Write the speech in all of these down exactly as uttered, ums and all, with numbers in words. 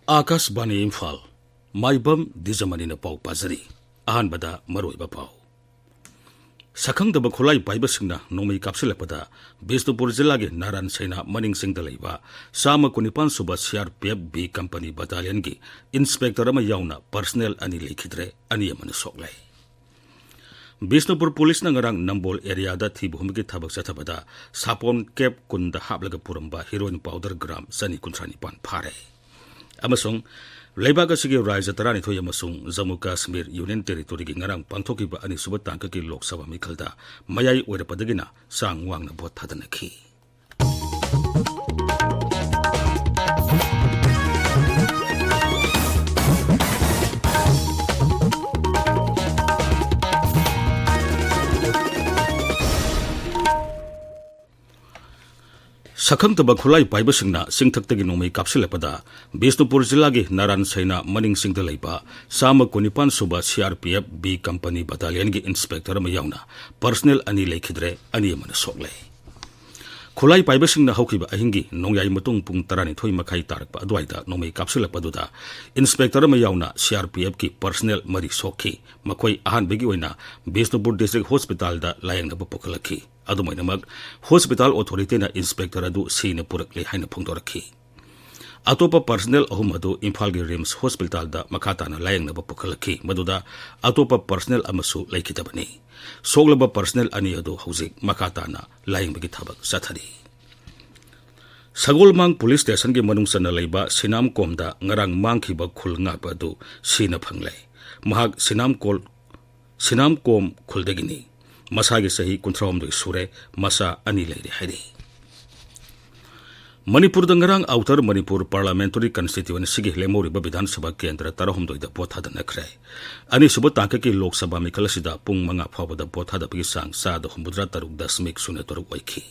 ꯑꯥꯀꯥꯁꯕꯥꯅꯤ ꯏꯝꯐꯥꯜ, ꯃꯥꯏꯕꯝ ꯗꯤꯖꯃꯅꯤꯅ ꯄꯥꯎ ꯄꯥꯖꯔꯤ꯫ ꯑꯍꯥꯟꯕꯗ ꯃꯔꯨꯑꯣꯏꯕ ꯄꯥꯎ꯫ ꯁꯛꯈꯪꯗꯕ ꯈꯨꯠꯂꯥꯏ ꯄꯥꯏꯕꯁꯤꯡꯅ ꯅꯣꯡꯃꯩ ꯀꯥꯞꯁꯤꯜꯂꯛꯄꯗ ꯕꯤꯁꯅꯨꯄꯨꯔ ꯖꯤꯂꯥꯒꯤ ꯅꯥꯔꯥꯟ ꯁꯦꯅꯥ ꯃꯅꯤꯡꯁꯤꯡꯗ ꯂꯩꯕ ꯆꯥꯝꯃ ꯀꯨꯟꯅꯤꯄꯥꯟ ꯁꯨꯕ C R P F B company ꯕꯠꯇꯥꯂꯤꯌꯟꯒꯤ ꯏꯟꯁꯄꯦꯛꯇꯔ ꯑꯃ ꯌꯥꯎꯅ ꯄꯔꯁꯅꯦꯜ ꯑꯅꯤ ꯂꯩꯈꯤꯗ꯭ꯔꯦ, ꯑꯅꯤ ꯑꯃꯅ ꯁꯣꯛꯂꯦ꯫ ꯕꯤꯁꯅꯨꯄꯨꯔ ꯄꯨꯂꯤꯁꯅ ꯉꯔꯥꯡ ꯅꯝꯕꯣꯜ ꯑꯦꯔꯤꯌꯥꯗ ꯊꯤꯕ ꯍꯨꯝꯕꯒꯤ ꯊꯕꯛ ꯆꯠꯊꯕꯗ ꯁꯥꯄꯣꯟ ꯀꯦꯞ ꯀꯨꯟꯗ ꯍꯥꯞꯂꯒ ꯄꯨꯔꯝꯕ ꯍꯤꯔꯣꯏꯟ ꯄꯥꯎꯗꯔ ꯒ꯭ꯔꯥꯝ ꯆꯅꯤ ꯀꯨꯟꯊ꯭ꯔꯥ ꯅꯤꯄꯥꯟ ꯐꯥꯔꯦ꯫ ꯑꯃꯁꯨꯡ ꯂꯩꯕꯥꯛ ꯑꯁꯤꯒꯤ ꯔꯥꯖ꯭ꯌ ꯇꯔꯥꯅꯤꯊꯣꯏ ꯑꯃꯁꯨꯡ ꯖꯝꯃꯨ ꯀꯥꯁꯃꯤꯔ ꯌꯨꯅꯤꯌꯟ ꯇꯦꯔꯤꯇꯣꯔꯤꯒꯤ ꯉꯔꯥꯡ ꯄꯥꯡꯊꯣꯛꯈꯤꯕ ꯑꯅꯤꯁꯨꯕ ꯇꯥꯡꯀꯛꯀꯤ ꯂꯣꯛ ꯁꯚꯥ ꯃꯤꯈꯜꯗ ꯃꯌꯥꯏ ꯑꯣꯏꯔꯛꯄꯗꯒꯤꯅ ꯆꯥꯡ ꯋꯥꯡꯅ ꯚꯣꯠ ꯊꯥꯗꯅꯈꯤ꯫ ꯁꯛꯈꯪꯗꯕ ꯈꯨꯠꯂꯥꯏ ꯄꯥꯏꯕꯁꯤꯡꯅ ꯆꯤꯡꯊꯛꯇꯒꯤ ꯅꯣꯡꯃꯩ ꯀꯥꯞꯁꯤꯜꯂꯛꯄꯗ ꯕꯤꯁꯅꯨꯄꯨꯔ ꯖꯤꯂꯥꯒꯤ ꯅꯥꯔꯥꯟ ꯁꯩꯅꯥ ꯃꯅꯤꯡꯁꯤꯡꯗ ꯂꯩꯕ ꯆꯥꯝꯃ ꯀꯨꯟꯅꯤꯄꯥꯟ ꯁꯨꯕ C R P F B company ꯕꯠꯇꯥꯂꯤꯌꯟꯒꯤ ꯏꯟꯁꯄꯦꯛꯇꯔ ꯑꯃ ꯌꯥꯎꯅ ꯄꯔꯁꯅꯦꯜ ꯑꯅꯤ ꯂꯩꯈꯤꯗ꯭ꯔꯦ, ꯑꯅꯤ ꯑꯃꯅ ꯁꯣꯛꯂꯦ꯫ ꯈꯨꯠꯂꯥꯏ ꯄꯥꯏꯕꯁꯤꯡꯅ ꯍꯧꯈꯤꯕ ꯑꯍꯤꯡꯒꯤ ꯅꯣꯡꯌꯥꯏ ꯃꯇꯨꯡ ꯄꯨꯡ ꯇꯔꯥꯅꯤꯊꯣꯏ ꯃꯈꯥꯏ ꯇꯥꯔꯛꯄ ꯑꯗꯨꯋꯥꯏꯗ ꯅꯣꯡꯃꯩ ꯀꯥꯞꯁꯤꯜꯂꯛꯄꯗꯨꯗ ꯏꯟꯁꯄꯦꯛꯇꯔ ꯑꯃ ꯌꯥꯎꯅ ꯁꯤ ꯑꯥꯔ ꯄꯤ ꯑꯦꯐꯀꯤ ꯄꯔꯁꯅꯦꯜ ꯃꯔꯤ ꯁꯣꯛꯈꯤ꯫ ꯃꯈꯣꯏ ꯑꯍꯥꯟꯕꯒꯤ ꯑꯣꯏꯅ ꯕꯤꯁꯅꯨꯄꯨꯔ ꯗꯤꯁꯇ꯭ꯔꯤꯛ ꯍꯣꯁꯄꯤꯇꯥꯜꯗ ꯂꯥꯌꯦꯡꯅꯕ ꯄꯨꯈꯠꯂꯛꯈꯤ꯫ ꯑꯗꯨꯃꯥꯏꯅꯃꯛ, ꯍꯣꯁꯄꯤꯇꯥꯜ ꯑꯣꯊꯣꯔꯤꯇꯤꯅ ꯏꯟꯁꯄꯦꯛꯇꯔ ꯑꯗꯨ ꯁꯤꯅ ꯄꯨꯔꯛꯂꯦ ꯍꯥꯏꯅ ꯐꯣꯡꯗꯣꯔꯛꯈꯤ꯫ ꯑꯇꯣꯞꯄ ꯄꯔꯁꯅꯦꯜ ꯑꯍꯨꯝ ꯑꯗꯨ ꯏꯝꯐꯥꯜꯒꯤ ꯔꯤꯝꯁ ꯍꯣꯁꯄꯤꯇꯥꯜꯗ ꯃꯈꯥ ꯇꯥꯅ ꯂꯥꯌꯦꯡꯅꯕ ꯄꯨꯈꯠꯂꯛꯈꯤ, ꯃꯗꯨꯗ ꯑꯇꯣꯞꯄ ꯄꯔꯁꯅꯦꯜ ꯑꯃꯁꯨ ꯂꯩꯈꯤꯗꯕꯅꯤ꯫ ꯁꯣꯛꯂꯕ ꯄꯔꯁꯅꯦꯜ ꯑꯅꯤ ꯑꯗꯨ ꯍꯧꯖꯤꯛ ꯃꯈꯥ ꯇꯥꯅ ꯂꯥꯌꯦꯡꯕꯒꯤ ꯊꯕꯛ ꯆꯠꯊꯔꯤ꯫ ꯁꯒꯣꯜꯃꯥꯡ ꯄꯨꯂꯤꯁ ꯁ꯭ꯇꯦꯁꯟꯒꯤ ꯃꯅꯨꯡ ꯆꯟꯅ ꯂꯩꯕ ꯁꯤꯅꯥꯝꯀꯣꯝꯗ ꯉꯔꯥꯡ ꯃꯥꯡꯈꯤꯕ ꯈꯨꯜ ꯉꯥꯛꯄ ꯑꯗꯨ ꯁꯤꯅ ꯐꯪꯂꯦ꯫ ꯃꯍꯥꯛ ꯁꯤꯅꯥꯝꯀꯣꯜ-, ꯁꯤꯅꯥꯝꯀꯣꯝ ꯈꯨꯜꯗꯒꯤꯅꯤ꯫ ꯃꯁꯥꯒꯤ ꯆꯍꯤ ꯀꯨꯟꯊ꯭ꯔꯥꯍꯨꯝꯗꯣꯏ ꯁꯨꯔꯦ, ꯃꯆꯥ ꯑꯅꯤ ꯂꯩꯔꯦ ꯍꯥꯏꯔꯤ꯫ ꯃꯅꯤꯄꯨꯔꯗ ꯉꯔꯥꯡ ꯑꯥꯎꯇꯔ ꯃꯅꯤꯄꯨꯔ ꯄꯥꯔꯂꯥꯃꯦꯟꯇꯔꯤ ꯀꯟꯁꯇꯤꯇ꯭ꯌꯨꯑꯦꯟꯁꯤꯒꯤ ꯂꯦꯝꯍꯧꯔꯤꯕ ꯕꯤꯙꯥꯟ ꯁꯚꯥ ꯀꯦꯟꯗ꯭ꯔ ꯇꯔꯥꯍꯨꯝꯗꯣꯏꯗ ꯚꯣꯠ ꯊꯥꯗꯅꯈ꯭ꯔꯦ꯫ ꯑꯅꯤꯁꯨꯕ ꯇꯥꯡꯀꯛꯀꯤ ꯂꯣꯛ ꯁꯚꯥ ꯃꯤꯈꯜ ꯑꯁꯤꯗ ꯄꯨꯡ ꯃꯉꯥ ꯐꯥꯎꯕꯗ ꯚꯣꯠ ꯊꯥꯗꯕꯒꯤ ꯆꯥꯡ ꯆꯥꯗ ꯍꯨꯝꯐꯨꯇꯔꯥ ꯇꯔꯨꯛ ꯗꯁꯃꯤꯛ ꯁꯨꯅ ꯇꯔꯨꯛ ꯑꯣꯏꯈꯤ꯫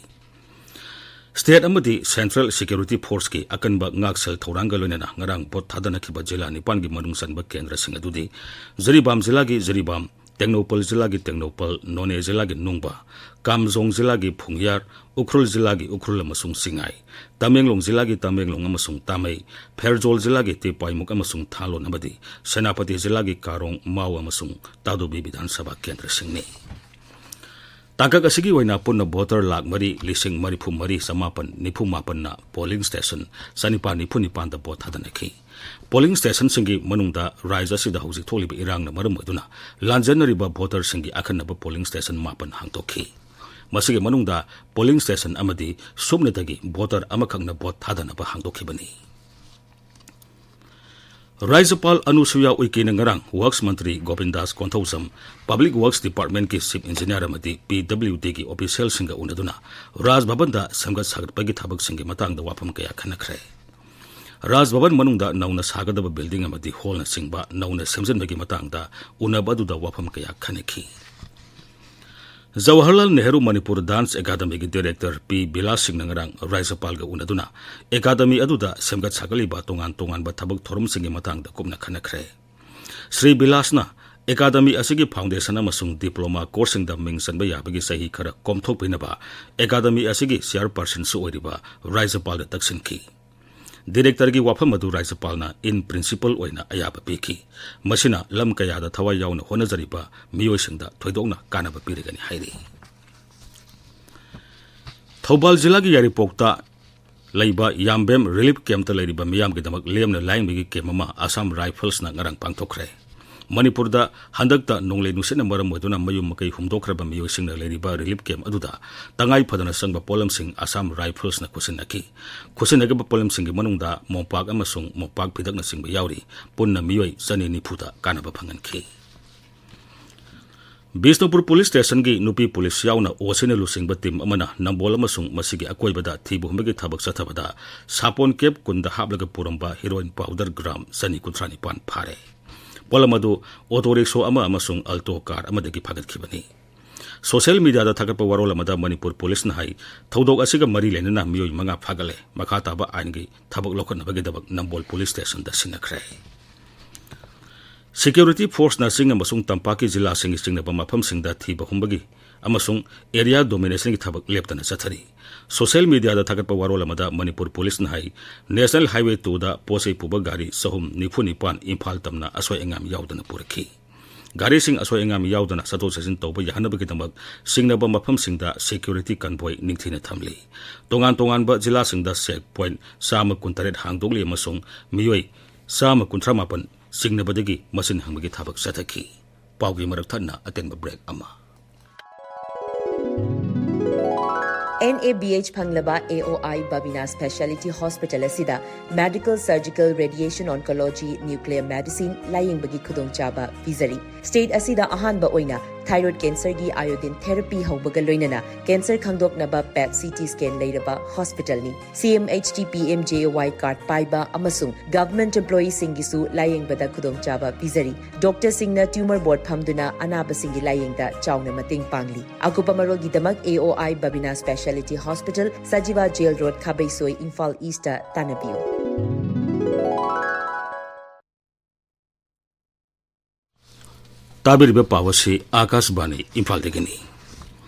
ꯁ꯭ꯇꯦꯠ ꯑꯃꯗꯤ ꯁꯦꯟꯇ꯭ꯔꯦꯜ ꯁꯦꯀ꯭ꯌꯨꯔꯤꯇꯤ ꯐꯣꯔꯁꯀꯤ ꯑꯀꯟꯕ ꯉꯥꯛꯁꯦꯜ ꯊꯧꯔꯥꯡꯒ ꯂꯣꯏꯅꯅ ꯉꯔꯥꯡ ꯚꯣꯠ ꯊꯥꯗꯅꯈꯤꯕ ꯖꯤꯂꯥ ꯅꯤꯄꯥꯟꯒꯤ ꯃꯅꯨꯡ ꯆꯟꯕ ꯀꯦꯟꯗ꯭ꯔꯁꯤꯡ ꯑꯗꯨꯗꯤ ꯖꯤꯔꯤꯕꯥꯝ ꯖꯤꯂꯥꯒꯤ ꯖꯤꯔꯤꯕꯥꯝ, ꯇꯦꯡꯅꯧꯄꯜ ꯖꯤꯂꯥꯒꯤ ꯇꯦꯡꯅꯧꯄꯜ, ꯅꯣꯅꯦ ꯖꯤꯂꯥꯒꯤ ꯅꯨꯡꯕ, ꯀꯥꯝꯖꯣꯡ ꯖꯤꯂꯥꯒꯤ ꯐꯨꯡꯌꯥꯔ, ꯎꯈ꯭ꯔꯨꯜ ꯖꯤꯂꯥꯒꯤ ꯎꯈ꯭ꯔꯨꯜ ꯑꯃꯁꯨꯡ ꯆꯤꯡꯉꯥꯏ, ꯇꯃꯦꯡꯂꯣꯡ ꯖꯤꯂꯥꯒꯤ ꯇꯃꯦꯡꯂꯣꯡ ꯑꯃꯁꯨꯡ ꯇꯥꯃꯩ, ꯐꯦꯔꯖꯣꯜ ꯖꯤꯂꯥꯒꯤ ꯇꯦꯄꯥꯏꯃꯨꯛ ꯑꯃꯁꯨꯡ ꯊꯥꯂꯣꯟ ꯑꯃꯗꯤ ꯁꯦꯅꯥꯄꯇꯤ ꯖꯤꯂꯥꯒꯤ ꯀꯥꯔꯣꯡ, ꯃꯥꯎ ꯑꯃꯁꯨꯡ ꯇꯥꯗꯨꯕꯤ ꯕꯤꯙꯥꯟ ꯁꯚꯥ ꯀꯦꯟꯗ꯭ꯔꯁꯤꯡꯅꯤ꯫ ꯇꯥꯡꯀꯛ ꯑꯁꯤꯒꯤ ꯑꯣꯏꯅ ꯄꯨꯟꯅ ꯚꯣꯇꯔ ꯂꯥꯈ ꯃꯔꯤ ꯂꯤꯁꯤꯡ ꯃꯔꯤꯐꯨ ꯃꯔꯤ ꯆꯃꯥꯄꯟ ꯅꯤꯐꯨ ꯃꯥꯄꯟꯅ ꯄꯣꯂꯤꯡ ꯁ꯭ꯇꯦꯁꯟ ꯆꯅꯤꯄꯥꯟ ꯅꯤꯐꯨ ꯅꯤꯄꯥꯟꯗ ꯚꯣꯠ ꯊꯥꯗꯅꯈꯤ꯫ ꯄꯣꯂꯤꯡ ꯁ꯭ꯇꯦꯁꯟꯁꯤꯡꯒꯤ ꯃꯅꯨꯡꯗ ꯔꯥꯖ꯭ꯌ ꯑꯁꯤꯗ ꯍꯧꯖꯤꯛ ꯊꯣꯛꯂꯤꯕ ꯏꯔꯥꯡꯅ ꯃꯔꯝ ꯑꯣꯏꯗꯨꯅ ꯂꯥꯟꯖꯦꯟꯅꯔꯤꯕ ꯚꯣꯇꯔꯁꯤꯡꯒꯤ ꯑꯈꯟꯅꯕ ꯄꯣꯂꯤꯡ ꯁ꯭ꯇꯦꯁꯟ ꯃꯥꯄꯟ ꯍꯥꯡꯗꯣꯛꯈꯤ꯫ ꯃꯁꯤꯒꯤ ꯃꯅꯨꯡꯗ ꯄꯣꯂꯤꯡ ꯁ꯭ꯇꯦꯁꯟ ꯑꯃꯗꯤ ꯁꯨꯞꯅꯇꯒꯤ ꯚꯣꯇꯔ ꯑꯃꯈꯛꯅ ꯚꯣꯠ ꯊꯥꯗꯅꯕ ꯍꯥꯡꯗꯣꯛꯈꯤꯕꯅꯤ꯫ ꯔꯥꯖ꯭ꯌꯄꯥꯜ ꯑꯅꯨꯁꯨꯌꯥ ꯎꯏꯀꯦꯅ ꯉꯔꯥꯡ ꯋꯔꯛꯁ ꯃꯟꯇ꯭ꯔꯤ ꯒꯣꯕꯤꯟꯗꯥꯁ Konthoujam, public works ꯗꯤꯄꯥꯔꯠꯃꯦꯟꯠꯀꯤ chief engineer ꯑꯃꯗꯤ ꯄꯤ ꯗꯕ꯭ꯂꯤꯎ ꯗꯤꯒꯤ ꯑꯣꯐꯤꯁꯤꯌꯦꯜꯁꯤꯡꯒ ꯎꯅꯗꯨꯅ ꯔꯥꯖ ꯚꯕꯟꯗ ꯁꯦꯝꯒꯠ ꯁꯥꯒꯠꯄꯒꯤ ꯊꯕꯛꯁꯤꯡꯒꯤ ꯃꯇꯥꯡꯗ ꯋꯥꯐꯝ ꯀꯌꯥ ꯈꯟꯅꯈ꯭ꯔꯦ꯫ ꯔꯥꯖ ꯚꯕꯟ ꯃꯅꯨꯡꯗ ꯅꯧꯅ ꯁꯥꯒꯗꯕ ꯕꯤꯜꯗꯤꯡ ꯑꯃꯗꯤ ꯍꯣꯜꯅꯆꯤꯡꯕ ꯅꯧꯅ ꯁꯦꯝꯖꯤꯟꯕꯒꯤ ꯃꯇꯥꯡꯗ ꯎꯅꯕ ꯑꯗꯨꯗ ꯋꯥꯐꯝ ꯀꯌꯥ ꯈꯟꯅꯈꯤ꯫ ꯖꯋꯥꯍꯔꯂꯥꯜ ꯅꯦꯍꯔꯨ ꯃꯅꯤꯄꯨꯔ ꯗꯥꯟꯁ ꯑꯦꯀꯥꯗꯃꯤꯒꯤ ꯗꯤꯔꯦꯛꯇꯔ ꯄꯤ ꯕꯤꯂꯥꯁ ꯁꯤꯡꯅ ꯉꯔꯥꯡ ꯔꯥꯖ꯭ꯌꯄꯥꯜꯒ ꯎꯅꯗꯨꯅ ꯑꯦꯀꯥꯗꯃꯤ ꯑꯗꯨꯗ ꯁꯦꯝꯒꯠ ꯁꯥꯒꯠꯂꯤꯕ ꯇꯣꯉꯥꯟ ꯇꯣꯉꯥꯟꯕ ꯊꯕꯛ ꯊꯧꯔꯝꯁꯤꯡꯒꯤ ꯃꯇꯥꯡꯗ ꯀꯨꯞꯅ ꯈꯟꯅꯈ꯭ꯔꯦ꯫ ꯁ꯭ꯔꯤ ꯕꯤꯂꯥꯁꯅ ꯑꯦꯀꯥꯗꯃꯤ ꯑꯁꯤꯒꯤ ꯐꯥꯎꯟꯗꯦꯁꯟ ꯑꯃꯁꯨꯡ ꯗꯤꯄ꯭ꯂꯣꯃꯥ ꯀꯣꯔꯁꯁꯤꯡꯗ ꯃꯤꯡ ꯆꯟꯕ ꯌꯥꯕꯒꯤ ꯆꯍꯤ ꯈꯔ ꯀꯣꯝꯊꯣꯛꯄꯤꯅꯕ ꯑꯦꯀꯥꯗꯃꯤ ꯑꯁꯤꯒꯤ ꯆꯤꯌꯥꯔꯄꯔꯁꯟꯁꯨ ꯑꯣꯏꯔꯤꯕ ꯔꯥꯖ꯭ꯌꯄꯥꯜꯗ ꯇꯛꯁꯤꯟꯈꯤ꯫ ꯗꯤꯔꯦꯛꯇꯔꯒꯤ ꯋꯥꯐꯝ ꯑꯗꯨ ꯔꯥꯖ꯭ꯌꯄꯥꯜꯅ in principle ꯑꯣꯏꯅ ꯑꯌꯥꯕ ꯄꯤꯈꯤ꯫ ꯃꯁꯤꯅ ꯂꯝ ꯀꯌꯥꯗ ꯊꯋꯥꯏ ꯌꯥꯎꯅ ꯍꯣꯠꯅꯖꯔꯤꯕ ꯃꯤꯑꯣꯏꯁꯤꯡꯗ ꯊꯣꯏꯗꯣꯛꯅ ꯀꯥꯟꯅꯕ ꯄꯤꯔꯒꯅꯤ ꯍꯥꯏꯔꯤ꯫ ꯊꯧꯕꯥꯜ ꯖꯤꯂꯥꯒꯤ ꯌꯥꯏꯔꯤꯄꯣꯛꯇ ꯂꯩꯕ ꯌꯥꯝꯕꯦꯝ ꯔꯤꯂꯤꯐ ꯀꯦꯝꯞꯇ ꯂꯩꯔꯤꯕ ꯃꯤꯌꯥꯝꯒꯤꯗꯃꯛ ꯂꯦꯝꯅ ꯂꯥꯌꯦꯡꯕꯒꯤ ꯀꯦꯝꯞ ꯑꯃ ꯑꯁꯥꯝ ꯔꯥꯏꯐꯜꯁꯅ ꯉꯔꯥꯡ ꯄꯥꯡꯊꯣꯛꯈ꯭ꯔꯦ꯫ ꯃꯅꯤꯄꯨꯔꯗ ꯍꯟꯗꯛꯇ ꯅꯣꯡꯂꯩ ꯅꯨꯡꯁꯤꯠꯅ ꯃꯔꯝ ꯑꯣꯏꯗꯨꯅ ꯃꯌꯨꯝ ꯃꯀꯩ ꯍꯨꯝꯗꯣꯛꯈ꯭ꯔꯕ ꯃꯤꯑꯣꯏꯁꯤꯡꯅ ꯂꯩꯔꯤꯕ ꯔꯤꯂꯤꯐ ꯀꯦꯝꯞ ꯑꯗꯨꯗ ꯇꯉꯥꯏ ꯐꯗꯅ ꯆꯪꯕ ꯄꯣꯠꯂꯝꯁꯤꯡ ꯑꯁꯥꯝ ꯔꯥꯏꯐꯜꯁꯅ ꯈꯨꯠꯁꯤꯟꯅꯈꯤ꯫ ꯈꯨꯠꯁꯤꯟꯅꯈꯤꯕ ꯄꯣꯠꯂꯝꯁꯤꯡꯒꯤ ꯃꯅꯨꯡꯗ ꯃꯣꯝꯄꯥꯛ ꯑꯃꯁꯨꯡ ꯃꯣꯝꯄꯥꯛ ꯐꯤꯗꯛꯅꯆꯤꯡꯕ ꯌꯥꯎꯔꯤ꯫ ꯄꯨꯟꯅ ꯃꯤꯑꯣꯏ ꯆꯅꯤ ꯅꯤꯐꯨꯗ ꯀꯥꯟꯅꯕ ꯐꯪꯍꯟꯈꯤ꯫ ꯕꯤꯁꯅꯨꯄꯨꯔ ꯄꯨꯂꯤꯁ ꯁ꯭ꯇꯦꯁꯟꯒꯤ ꯅꯨꯄꯤ ꯄꯨꯂꯤꯁ ꯌꯥꯎꯅ ꯑꯣꯁꯤꯅ ꯂꯨꯆꯤꯡꯕ ꯇꯤꯝ ꯑꯃꯅ ꯅꯝꯕꯣꯜ ꯑꯃꯁꯨꯡ ꯃꯁꯤꯒꯤ ꯑꯀꯣꯏꯕꯗ ꯊꯤꯕ ꯍꯨꯝꯕꯒꯤ ꯊꯕꯛ ꯆꯠꯊꯕꯗ ꯁꯥꯄꯣꯟ ꯀꯦꯞ ꯀꯨꯟꯗ ꯍꯥꯞꯂꯒ ꯄꯨꯔꯝꯕ ꯍꯤꯔꯣꯏꯟ ꯄꯥꯎꯗꯔ ꯒ꯭ꯔꯥꯝ ꯆꯅꯤ ꯀꯨꯟꯊ꯭ꯔꯥ ꯅꯤꯄꯥꯟ ꯐꯥꯔꯦ꯫ ꯄꯣꯠꯂꯝ ꯑꯗꯨ ꯑꯣꯇꯣ ꯔꯤꯛꯁꯣ ꯑꯃ ꯑꯃꯁꯨꯡ ꯑꯜꯇꯣ ꯀꯥꯔ ꯑꯃꯗꯒꯤ ꯐꯥꯒꯠꯈꯤꯕꯅꯤ꯫ ꯁꯣꯁꯤꯌꯦꯜ ꯃꯤꯗꯤꯌꯥꯗ ꯊꯥꯒꯠꯄ ꯋꯥꯔꯣꯜ ꯑꯃꯗ ꯃꯅꯤꯄꯨꯔ ꯄꯨꯂꯤꯁꯅ ꯍꯥꯏ, ꯊꯧꯗꯣꯛ ꯑꯁꯤꯒ ꯃꯔꯤ ꯂꯩꯅꯅ ꯃꯤꯑꯣꯏ ꯃꯉꯥ ꯐꯥꯒꯠꯂꯦ꯫ ꯃꯈꯥ ꯇꯥꯕ ꯑꯥꯏꯟꯒꯤ ꯊꯕꯛ ꯂꯧꯈꯠꯅꯕꯒꯤꯗꯃꯛ ꯅꯝꯕꯣꯜ ꯄꯨꯂꯤꯁ ꯁ꯭ꯇꯦꯁꯟꯗ ꯁꯤꯟꯅꯈ꯭ꯔꯦ꯫ Security forceꯅ ꯆꯤꯡ ꯑꯃꯁꯨꯡ ꯇꯝꯄꯥꯛꯀꯤ ꯖꯤꯂꯥꯁꯤꯡꯒꯤ ꯆꯤꯡꯅꯕ ꯃꯐꯝꯁꯤꯡꯗ ꯊꯤꯕ ꯍꯨꯝꯕꯒꯤ ꯑꯃꯁꯨꯡ area dominationꯒꯤ ꯊꯕꯛ ꯂꯦꯞꯇꯅ ꯆꯠꯊꯔꯤ꯫ Social mediaꯗ ꯊꯥꯒꯠꯄ ꯋꯥꯔꯣꯜ ꯑꯃꯗ ꯃꯅꯤꯄꯨꯔ ꯄꯨꯂꯤꯁꯅ ꯍꯥꯏ, National Highway twoꯗ ꯄꯣꯠ ꯆꯩ ꯄꯨꯕ ꯒꯥꯔꯤ ꯆꯍꯨꯝ ꯅꯤꯐꯨ ꯅꯤꯄꯥꯟ ꯏꯝꯐꯥꯜ ꯇꯝꯅ ꯑꯁꯣꯏ ꯑꯉꯥꯝ ꯌꯥꯎꯗꯅ ꯄꯨꯔꯛꯈꯤ꯫ ꯒꯥꯔꯤꯁꯤꯡ ꯑꯁꯣꯏ ꯑꯉꯥꯝ ꯌꯥꯎꯗꯅ ꯆꯠꯊꯣꯛ ꯆꯠꯁꯤꯟ ꯇꯧꯕ ꯌꯥꯍꯟꯅꯕꯒꯤꯗꯃꯛ ꯆꯤꯡꯅꯕ ꯃꯐꯝꯁꯤꯡꯗ security convoy ꯅꯤꯡꯊꯤꯅ ꯊꯝꯂꯤ꯫ ꯇꯣꯉꯥꯟ ꯇꯣꯉꯥꯟꯕ ꯖꯤꯂꯥꯁꯤꯡꯗ check point ꯆꯥꯝꯃ ꯀꯨꯟꯇꯔꯦꯠ ꯍꯥꯡꯗꯣꯛꯂꯤ ꯑꯃꯁꯨꯡ ꯃꯤꯑꯣꯏ ꯆꯥꯝꯃ ꯀꯨꯟꯊ꯭ꯔꯥ ꯃꯥꯄꯟ ꯆꯤꯡꯅꯕꯗꯒꯤ ꯃꯁꯤꯡ ꯍꯪꯕꯒꯤ ꯊꯕꯛ ꯆꯠꯊꯈꯤ꯫ ꯄꯥꯎꯒꯤ ꯃꯔꯛ ꯊꯠꯅ ꯑꯇꯦꯟꯕ break ꯑꯃ꯫ N A B H ꯐꯪꯂꯕ A O I Babina Speciality Hospital ꯑꯁꯤꯗ medical, surgical, radiation oncology, nuclear medicine ꯂꯥꯌꯦꯡꯕꯒꯤ ꯈꯨꯗꯣꯡꯆꯥꯕ ꯄꯤꯖꯔꯤ꯫ State ꯑꯁꯤꯗ ꯑꯍꯥꯟꯕ ꯑꯣꯏꯅ thyroid cancerꯒꯤ iodine therapy ꯍꯧꯕꯒ ꯂꯣꯏꯅꯅ cancer ꯈꯪꯗꯣꯛꯅꯕ PET C T scan ꯂꯩꯔꯕ hospitalꯅꯤ꯫ C M H T P M J A Y card ꯄꯥꯏꯕ ꯑꯃꯁꯨꯡ government employeeꯁꯤꯡꯒꯤꯁꯨ ꯂꯥꯌꯦꯡꯕꯗ ꯈꯨꯗꯣꯡꯆꯥꯕ ꯄꯤꯖꯔꯤ꯫ Doctorꯁꯤꯡꯅ tumor board ꯐꯝꯗꯨꯅ ꯑꯅꯥꯕꯁꯤꯡꯒꯤ ꯂꯥꯌꯦꯡꯗ ꯆꯥꯎꯅ ꯃꯇꯦꯡ ꯄꯥꯡꯂꯤ꯫ ꯑꯀꯨꯞꯄ ꯃꯔꯣꯜꯒꯤꯗꯃꯛ A O I Babina Speciality Hospital, Sajiwa Jail Road, Khabeisoi, Imphal Eastꯇ ꯇꯥꯟꯅꯕꯤꯌꯨ꯫ ꯇꯥꯕꯤꯔꯤꯕ ꯄꯥꯎ ꯑꯁꯤ ꯑꯥꯀꯥꯁꯕꯥꯅꯤ ꯏꯝꯐꯥꯜꯗꯒꯤꯅꯤ꯫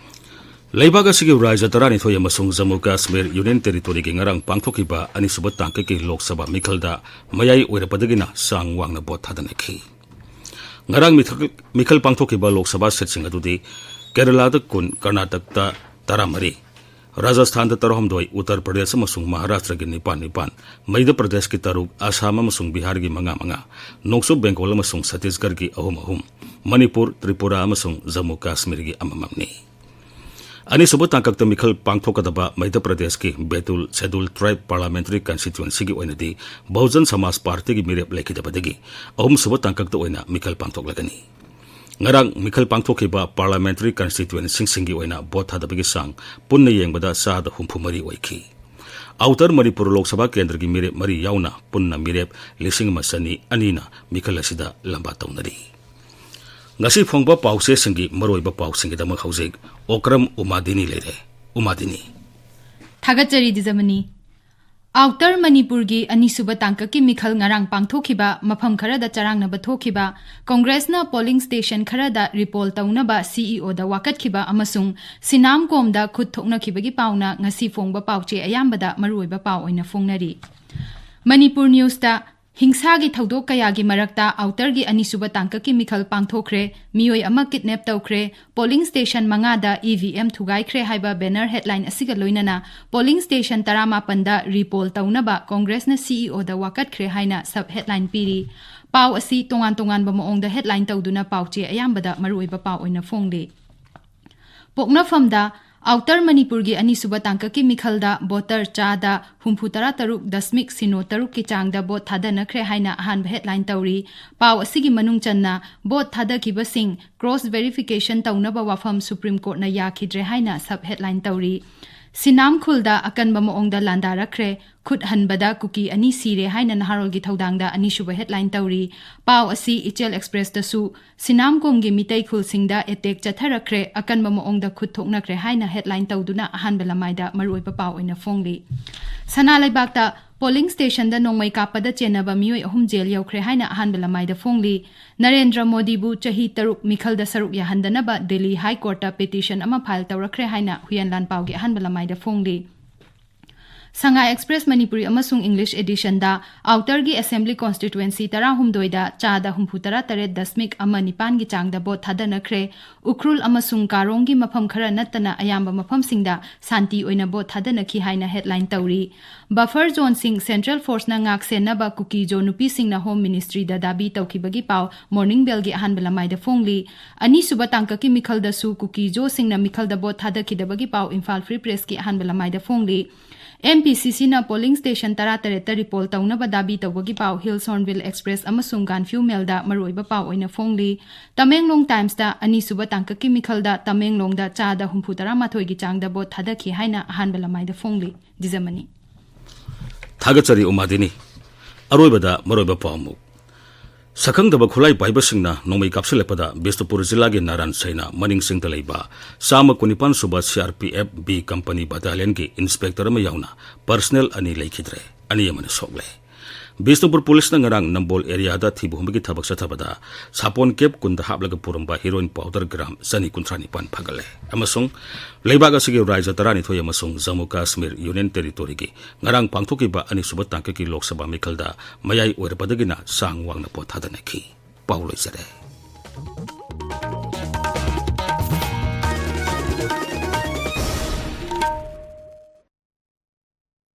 ꯂꯩꯕꯥꯛ ꯑꯁꯤꯒꯤ ꯔꯥꯖ꯭ꯌ ꯇꯔꯥꯅꯤꯊꯣꯏ ꯑꯃꯁꯨꯡ ꯖꯝꯃꯨ ꯀꯥꯁꯃꯤꯔ Union Territoryꯒꯤ ꯉꯔꯥꯡ ꯄꯥꯡꯊꯣꯛꯈꯤꯕ ꯑꯅꯤꯁꯨꯕ ꯇꯥꯡꯀꯛꯀꯤ ꯂꯣꯛ ꯁꯚꯥ ꯃꯤꯈꯜꯗ ꯃꯌꯥꯏ ꯑꯣꯏꯔꯛꯄꯗꯒꯤꯅ ꯆꯥꯡ ꯋꯥꯡꯅ ꯚꯣꯠ ꯊꯥꯗꯅꯈꯤ꯫ ꯉꯔꯥꯡ ꯃꯤꯈꯜ, ꯃꯤꯈꯜ ꯄꯥꯡꯊꯣꯛꯈꯤꯕ ꯂꯣꯛ ꯁꯚꯥ seatꯁꯤꯡ ꯑꯗꯨꯗꯤ ꯀꯦꯔꯂꯥꯗ ꯀꯨꯟ, ꯀꯔꯅꯥꯇꯛꯇ ꯇꯔꯥꯃꯔꯤ, ꯔꯥꯖꯁꯊꯥꯟꯗ ꯇꯔꯥꯍꯨꯝꯗꯣꯏ, ꯎꯠꯇꯔ ꯄ꯭ꯔꯗꯦꯁ ꯑꯃꯁꯨꯡ ꯃꯍꯥꯔꯥꯁꯇ꯭ꯔꯒꯤ ꯅꯤꯄꯥꯟ ꯅꯤꯄꯥꯟ, ꯃꯙ꯭ꯌ ꯄ꯭ꯔꯗꯦꯁꯀꯤ ꯇꯔꯨꯛ, ꯑꯁꯥꯝ ꯑꯃꯁꯨꯡ ꯕꯤꯍꯥꯔꯒꯤ ꯃꯉꯥ ꯃꯉꯥ, ꯅꯣꯡꯆꯨꯞ ꯕꯦꯡꯒꯣꯜ ꯑꯃꯁꯨꯡ ꯁꯠꯇꯤꯁꯒꯔꯒꯤ ꯑꯍꯨꯝ ꯑꯍꯨꯝ, ꯃꯅꯤꯄꯨꯔ, ꯇ꯭ꯔꯤꯄꯨꯔꯥ ꯑꯃꯁꯨꯡ ꯖꯝꯃꯨ ꯀꯥꯁꯃꯤꯔꯒꯤ ꯑꯃꯃꯝꯅꯤ꯫ ꯑꯅꯤꯁꯨꯕ ꯇꯥꯡꯀꯛꯇ ꯃꯤꯈꯜ ꯄꯥꯡꯊꯣꯛꯀꯗꯕ ꯃꯙ꯭ꯌ ꯄ꯭ꯔꯗꯦꯁꯀꯤ ꯕꯦꯇꯨꯜ Scheduled Tribe Parliamentary Constituencyꯒꯤ ꯑꯣꯏꯅꯗꯤ ꯕꯍꯨꯖꯟ ꯁꯃꯥꯖ ꯄꯥꯔꯇꯤꯒꯤ ꯃꯤꯔꯦꯞ ꯂꯩꯈꯤꯗꯕꯗꯒꯤ ꯑꯍꯨꯝꯁꯨꯕ ꯇꯥꯡꯀꯛꯇ ꯑꯣꯏꯅ ꯃꯤꯈꯜ ꯄꯥꯡꯊꯣꯛꯂꯒꯅꯤ꯫ ꯉꯔꯥꯡ ꯃꯤꯈꯜ ꯄꯥꯡꯊꯣꯛꯈꯤꯕ Parliamentary Constituencyꯁꯤꯡꯒꯤ ꯑꯣꯏꯅ ꯚꯣꯠ ꯊꯥꯗꯕꯒꯤ ꯆꯥꯡ ꯄꯨꯟꯅ ꯌꯦꯡꯕꯗ ꯆꯥꯗ ꯍꯨꯝꯐꯨ ꯃꯔꯤ ꯑꯣꯏꯈꯤ꯫ ꯑꯥꯎꯇꯔ ꯃꯅꯤꯄꯨꯔ ꯂꯣꯛ ꯁꯚꯥ ꯀꯦꯟꯗ꯭ꯔꯒꯤ ꯃꯤꯔꯦꯞ ꯃꯔꯤ ꯌꯥꯎꯅ ꯄꯨꯟꯅ ꯃꯤꯔꯦꯞ ꯂꯤꯁꯤꯡ ꯑꯃ ꯆꯅꯤ ꯑꯅꯤꯅ ꯃꯤꯈꯜ ꯑꯁꯤꯗ ꯂꯝꯕꯥ ꯇꯧꯅꯔꯤ꯫ ꯉꯁꯤ ꯐꯣꯡꯕ ꯄꯥꯎꯆꯦꯁꯤꯡꯒꯤ ꯃꯔꯨꯑꯣꯏꯕ ꯄꯥꯎꯁꯤꯡꯒꯤꯗꯃꯛ ꯍꯧꯖꯤꯛ ꯑꯣꯀ꯭ꯔꯝ ꯎꯃꯥꯗꯤꯅꯤ ꯂꯩꯔꯦ꯫ ꯎꯃꯥꯗꯤꯅꯤ꯫ ꯊꯥꯒꯠꯆꯔꯤ ꯗꯤꯖꯃꯅꯤ꯫ ꯑꯥꯎꯇꯔ ꯃꯅꯤꯄꯨꯔꯒꯤ ꯑꯅꯤꯁꯨꯕ ꯇꯥꯡꯀꯛꯀꯤ ꯃꯤꯈꯜ ꯉꯔꯥꯡ ꯄꯥꯡꯊꯣꯛꯈꯤꯕ, ꯃꯐꯝ ꯈꯔꯗ ꯆꯔꯥꯡꯅꯕ ꯊꯣꯛꯈꯤꯕ, ꯀꯣꯡꯒ꯭ꯔꯦꯁꯅ ꯄꯣꯂꯤꯡ ꯁ꯭ꯇꯦꯁꯟ ꯈꯔꯗ ꯔꯤꯄꯣꯜ ꯇꯧꯅꯕ ꯁꯤꯏꯑꯣꯗ ꯋꯥꯀꯠꯈꯤꯕ ꯑꯃꯁꯨꯡ ꯁꯤꯅꯥꯝꯀꯣꯝꯗ ꯈꯨꯠ ꯊꯣꯛꯅꯈꯤꯕꯒꯤ ꯄꯥꯎꯅ ꯉꯁꯤ ꯐꯣꯡꯕ ꯄꯥꯎꯆꯦ ꯑꯌꯥꯝꯕꯗ ꯃꯔꯨꯑꯣꯏꯕ ꯄꯥꯎ ꯑꯣꯏꯅ ꯐꯣꯡꯅꯔꯤ꯫ ꯃꯅꯤꯄꯨꯔ ꯅ꯭ꯌꯨꯁꯇ ꯍꯤꯡꯁꯥꯒꯤ ꯊꯧꯗꯣꯛ ꯀꯌꯥꯒꯤ ꯃꯔꯛꯇ ꯑꯥꯎꯇꯔꯒꯤ ꯑꯅꯤꯁꯨꯕ ꯇꯥꯡꯀꯛꯀꯤ ꯃꯤꯈꯜ ꯄꯥꯡꯊꯣꯛꯈ꯭ꯔꯦ, ꯃꯤꯑꯣꯏ ꯑꯃ ꯀꯤꯗꯅꯦꯞ ꯇꯧꯈ꯭ꯔꯦ, ꯄꯣꯂꯤꯡ ꯁ꯭ꯇꯦꯁꯟ ꯃꯉꯥꯗ ꯏ ꯚꯤ ꯑꯦꯝ ꯊꯨꯒꯥꯏꯈ꯭ꯔꯦ ꯍꯥꯏꯕ ꯕꯦꯅꯔ ꯍꯦꯗꯂꯥꯏꯟ ꯑꯁꯤꯒ ꯂꯣꯏꯅꯅ ꯄꯣꯂꯤꯡ ꯁ꯭ꯇꯦꯁꯟ ꯇꯔꯥꯃꯥꯄꯟꯗ ꯔꯤꯄꯣꯜ ꯇꯧꯅꯕ ꯀꯣꯡꯒ꯭ꯔꯦꯁꯅ ꯁꯤꯏꯑꯣꯗ ꯋꯥꯀꯠꯈ꯭ꯔꯦ ꯍꯥꯏꯅ ꯁꯕ ꯍꯦꯗꯂꯥꯏꯟ ꯄꯤꯔꯤ꯫ ꯄꯥꯎ ꯑꯁꯤ ꯇꯣꯉꯥꯟ ꯇꯣꯉꯥꯟꯕ ꯃꯑꯣꯡꯗ ꯍꯦꯗꯂꯥꯏꯟ ꯇꯧꯗꯨꯅ ꯄꯥꯎꯆꯦ ꯑꯌꯥꯝꯕꯗ ꯃꯔꯨꯑꯣꯏꯕ ꯄꯥꯎ ꯑꯣꯏꯅ ꯐꯣꯡꯂꯤ꯫ ꯄꯣꯛꯅꯐꯝꯗ ꯑꯥꯎꯇꯔ ꯃꯅꯤꯄꯨꯔꯒꯤ ꯑꯅꯤꯁꯨꯕ ꯇꯥꯡꯀꯛꯀꯤ ꯃꯤꯈꯜꯗ ꯚꯣꯇꯔ ꯆꯥꯗ ꯍꯨꯝꯐꯨ ꯇꯔꯥ ꯇꯔꯨꯛ ꯗꯁꯃꯤꯛ ꯁꯤꯅꯣ ꯇꯔꯨꯛꯀꯤ ꯆꯥꯡꯗ ꯚꯣꯠ ꯊꯥꯗꯅꯈ꯭ꯔꯦ ꯍꯥꯏꯅ ꯑꯍꯥꯟꯕ ꯍꯦꯗꯂꯥꯏꯟ ꯇꯧꯔꯤ꯫ ꯄꯥꯎ ꯑꯁꯤꯒꯤ ꯃꯅꯨꯡ ꯆꯟꯅ ꯚꯣꯠ ꯊꯥꯗꯈꯤꯕꯁꯤꯡ ꯀ꯭ꯔꯣꯁ ꯚꯦꯔꯤꯐꯤꯀꯦꯁꯟ ꯇꯧꯅꯕ ꯋꯥꯐꯝ ꯁꯨꯄ꯭ꯔꯤꯝ ꯀꯣꯔꯠꯅ ꯌꯥꯈꯤꯗ꯭ꯔꯦ ꯍꯥꯏꯅ ꯁꯕ ꯍꯦꯗꯂꯥꯏꯟ ꯇꯧꯔꯤ꯫ ꯁꯤꯅꯥꯝ ꯈꯨꯜꯗ ꯑꯀꯟꯕ ꯃꯑꯣꯡꯗ ꯂꯥꯟꯗꯥꯔꯛꯈ꯭ꯔꯦ, ꯈꯨꯠ ꯍꯟꯕꯗ ꯀꯨꯀꯤ ꯑꯅꯤ ꯁꯤꯔꯦ ꯍꯥꯏꯅ ꯅꯍꯥꯔꯣꯜꯒꯤ ꯊꯧꯗꯥꯡꯗ ꯑꯅꯤꯁꯨꯕ ꯍꯦꯗꯂꯥꯏꯟ ꯇꯧꯔꯤ꯫ ꯄꯥꯎ ꯑꯁꯤ ꯏꯆꯦꯜ ꯑꯦꯛꯁꯄ꯭ꯔꯦꯁꯇꯁꯨ ꯁꯤꯅꯥꯝꯀꯣꯝꯒꯤ ꯃꯤꯇꯩ ꯈꯨꯜꯁꯤꯡꯗ ꯑꯦꯇꯦꯛ ꯆꯠꯊꯔꯛꯈ꯭ꯔꯦ, ꯑꯀꯟꯕ ꯃꯑꯣꯡꯗ ꯈꯨꯠ ꯊꯣꯛꯅꯈ꯭ꯔꯦ ꯍꯥꯏꯅ ꯍꯦꯗꯂꯥꯏꯟ ꯇꯧꯗꯨꯅ ꯑꯍꯥꯟꯕ ꯂꯃꯥꯏꯗ ꯃꯔꯨꯑꯣꯏꯕ ꯄꯥꯎ ꯑꯣꯏꯅ ꯐꯣꯡꯂꯤ꯫ ꯁꯅꯥ ꯂꯩꯕꯥꯛꯇ ꯄꯣꯂꯤꯡ ꯁ꯭ꯇꯦꯁꯟꯗ ꯅꯣꯡꯃꯩ ꯀꯥꯞꯄꯗ ꯆꯦꯟꯅꯕ ꯃꯤꯑꯣꯏ ꯑꯍꯨꯝ ꯖꯦꯜ ꯌꯧꯈ꯭ꯔꯦ ꯍꯥꯏꯅ ꯑꯍꯥꯟꯕ ꯂꯃꯥꯏꯗ ꯐꯣꯡꯂꯤ꯫ ꯅꯔꯦꯟꯗ꯭ꯔ ꯃꯣꯗꯤꯕꯨ ꯆꯍꯤ ꯇꯔꯨꯛ ꯃꯤꯈꯜꯗ ꯁꯔꯨꯛ ꯌꯥꯍꯟꯗꯅꯕ ꯗꯤꯜꯂꯤ ꯍꯥꯏ ꯀꯣꯔꯠꯇ ꯄꯦꯇꯤꯁꯟ ꯑꯃ ꯐꯥꯏꯜ ꯇꯧꯔꯛꯈ꯭ꯔꯦ ꯍꯥꯏꯅ ꯍꯨꯏꯌꯦꯟ ꯂꯥꯟꯄꯥꯎꯒꯤ ꯑꯍꯥꯟꯕ ꯂꯃꯥꯏꯗ ꯐꯣꯡꯂꯤ꯫ ꯁꯉꯥꯏ ꯑꯦꯛꯁꯄ꯭ꯔꯦꯁ ꯃꯅꯤꯄꯨꯔꯤ ꯑꯃꯁꯨꯡ ꯏꯪꯂꯤꯁ ꯑꯦꯗꯤꯁꯟꯗ ꯑꯥꯎꯇꯔꯒꯤ ꯑꯦꯁꯦꯝꯕ꯭ꯂꯤ ꯀꯣꯟꯁꯇꯤꯇ꯭ꯋꯦꯟꯁꯤ ꯇꯔꯥꯍꯨꯝꯗꯣꯏꯗ ꯆꯥꯗ ꯍꯨꯝꯐꯨꯇꯔꯥ ꯇꯔꯦꯠ ꯗꯁꯃꯤꯛ ꯑꯃ ꯅꯤꯄꯥꯟꯒꯤ ꯆꯥꯡꯗ ꯚꯣꯠ ꯊꯥꯗꯅꯈ꯭ꯔꯦ꯫ ꯎꯈ꯭ꯔꯨꯜ ꯑꯃꯁꯨꯡ ꯀꯥꯔꯣꯡꯒꯤ ꯃꯐꯝ ꯈꯔ ꯅꯠꯇꯅ ꯑꯌꯥꯝꯕ ꯃꯐꯝꯁꯤꯡꯗ ꯁꯥꯟꯇꯤ ꯑꯣꯏꯅ ꯚꯣꯠ ꯊꯥꯗꯅꯈꯤ ꯍꯥꯏꯅ ꯍꯦꯗꯂꯥꯏꯟ ꯇꯧꯔꯤ꯫ ꯕꯐꯔ ꯖꯣꯟꯁꯤꯡ ꯁꯦꯟꯇ꯭ꯔꯦꯜ ꯐꯣꯔꯁꯅ ꯉꯥꯛ ꯁꯦꯟꯅꯕ ꯀꯨꯀꯤ ꯖꯣ ꯅꯨꯄꯤꯁꯤꯡꯅ ꯍꯣꯝ ꯃꯤꯅꯤꯁꯇ꯭ꯔꯤꯗ ꯗꯥꯕꯤ ꯇꯧꯈꯤꯕꯒꯤ ꯄꯥꯎ ꯃꯣꯔꯅꯤꯡ ꯕꯦꯜꯒꯤ ꯑꯍꯥꯟꯕ ꯂꯃꯥꯏꯗ ꯐꯣꯡꯂꯤ꯫ ꯑꯅꯤꯁꯨꯕ ꯇꯥꯡꯀꯛꯀꯤ ꯃꯤꯈꯜꯗꯁꯨ ꯀꯨꯀꯤ ꯖꯣꯁꯤꯡꯅ ꯃꯤꯈꯜꯗ ꯚꯣꯠ ꯊꯥꯗꯈꯤꯗꯕꯒꯤ ꯄꯥꯎ ꯏꯝꯐꯥꯜ ꯐ꯭ꯔꯤ ꯄ꯭ꯔꯦꯁꯀꯤ ꯑꯍꯥꯟꯕ ꯂꯃꯥꯏꯗ ꯐꯣꯡꯂꯤ꯫ ꯑꯦꯝ ꯄꯤ ꯁꯤ ꯁꯤꯅ ꯄꯣꯂꯤꯡ ꯁ꯭ꯇꯦꯁꯟ ꯇꯔꯥꯇꯔꯦꯠꯇ ꯔꯤꯄꯣꯜ ꯇꯧꯅꯕ ꯗꯥꯕꯤ ꯇꯧꯕꯒꯤ ꯄꯥꯎ ꯍꯤꯜꯁ ꯍꯣꯔꯟꯕꯤꯜ ꯑꯦꯛꯁꯄ꯭ꯔꯦꯁ ꯑꯃꯁꯨꯡ ꯒꯥꯟꯐ꯭ꯌꯨ ꯃꯦꯜꯗ ꯃꯔꯨꯑꯣꯏꯕ ꯄꯥꯎ ꯑꯣꯏꯅ ꯐꯣꯡꯂꯤ꯫ ꯇꯃꯦꯡꯂꯣꯡ ꯇꯥꯏꯝꯁꯇ ꯑꯅꯤꯁꯨꯕ ꯇꯥꯡꯀꯛꯀꯤ ꯃꯤꯈꯜꯗ ꯇꯃꯦꯡꯂꯣꯡꯗ ꯆꯥꯗ ꯍꯨꯝꯐꯨꯇꯔꯥ ꯃꯥꯊꯣꯏꯒꯤ ꯆꯥꯡꯗ ꯚꯣꯠ ꯊꯥꯗꯈꯤ ꯍꯥꯏꯅ ꯑꯍꯥꯟꯕ ꯂꯃꯥꯏꯗ ꯐꯣꯡꯂꯤ꯫ ꯖꯤꯖꯃꯅꯤ꯫ ꯊꯥꯒꯠꯆꯔꯤ ꯎꯃꯥꯗꯤꯅꯤ꯫ ꯑꯔꯣꯏꯕꯗ ꯃꯔꯨꯑꯣꯏꯕ ꯄꯥꯎ ꯑꯃꯨꯛ꯫ ꯁꯛꯈꯪꯗꯕ ꯈꯨꯠꯂꯥꯏ ꯄꯥꯏꯕꯁꯤꯡꯅ ꯅꯣꯡꯃꯩ ꯀꯥꯞꯁꯤꯜꯂꯛꯄꯗ ꯕꯤꯁꯅꯨꯄꯨꯔ ꯖꯤꯂꯥꯒꯤ ꯅꯥꯔꯥꯟ ꯁꯩꯅ ꯃꯅꯤꯡ ꯆꯤꯡꯗ ꯂꯩꯕ ꯆꯥꯝꯃ ꯀꯨꯟꯅꯤꯄꯥꯟ ꯁꯨꯕ C R P F B company ꯕꯠꯇꯥꯂꯤꯌꯟꯒꯤ ꯏꯟꯁꯄꯦꯛꯇꯔ ꯑꯃ ꯌꯥꯎꯅ ꯄꯔꯁꯅꯦꯜ ꯑꯅꯤ ꯂꯩꯈꯤꯗ꯭ꯔꯦ, ꯑꯅꯤ ꯑꯃꯅ ꯁꯣꯛꯂꯦ꯫ ꯕꯤꯁꯅꯨꯄꯨꯔ ꯄꯨꯂꯤꯁꯅ ꯉꯔꯥꯡ ꯅꯝꯕꯣꯜ ꯑꯦꯔꯤꯌꯥꯗ ꯊꯤꯕ ꯍꯨꯝꯕꯒꯤ ꯊꯕꯛ ꯆꯠꯊꯕꯗ ꯁꯥꯄꯣꯟ ꯀꯦꯞ ꯀꯨꯟꯗ ꯍꯥꯞꯂꯒ ꯄꯨꯔꯝꯕ ꯍꯤꯔꯣꯏꯟ ꯄꯥꯎꯗꯔ ꯒ꯭ꯔꯥꯝ ꯆꯅꯤ ꯀꯨꯟꯊ꯭ꯔꯥ ꯅꯤꯄꯥꯟ ꯐꯥꯒꯠꯂꯦ ꯑꯃꯁꯨꯡ ꯂꯩꯕꯥꯛ ꯑꯁꯤꯒꯤ ꯔꯥꯖ꯭ꯌ ꯇꯔꯥꯅꯤꯊꯣꯏ ꯑꯃꯁꯨꯡ ꯖꯝꯃꯨ ꯀꯥꯁꯃꯤꯔ ꯌꯨꯅꯤꯌꯟ ꯇꯦꯔꯤꯇꯣꯔꯤꯒꯤ ꯉꯔꯥꯡ ꯄꯥꯡꯊꯣꯛꯈꯤꯕ ꯑꯅꯤꯁꯨꯕ ꯇꯥꯡꯀꯛꯀꯤ ꯂꯣꯛ ꯁꯚꯥ ꯃꯤꯈꯜꯗ ꯃꯌꯥꯏ ꯑꯣꯏꯔꯞꯄꯗꯒꯤꯅ ꯆꯥꯡ ꯋꯥꯡꯅ ꯄꯣꯠ ꯊꯥꯗꯅꯈꯤ꯫ ꯄꯥꯎ ꯂꯣꯏꯖꯔꯦ꯫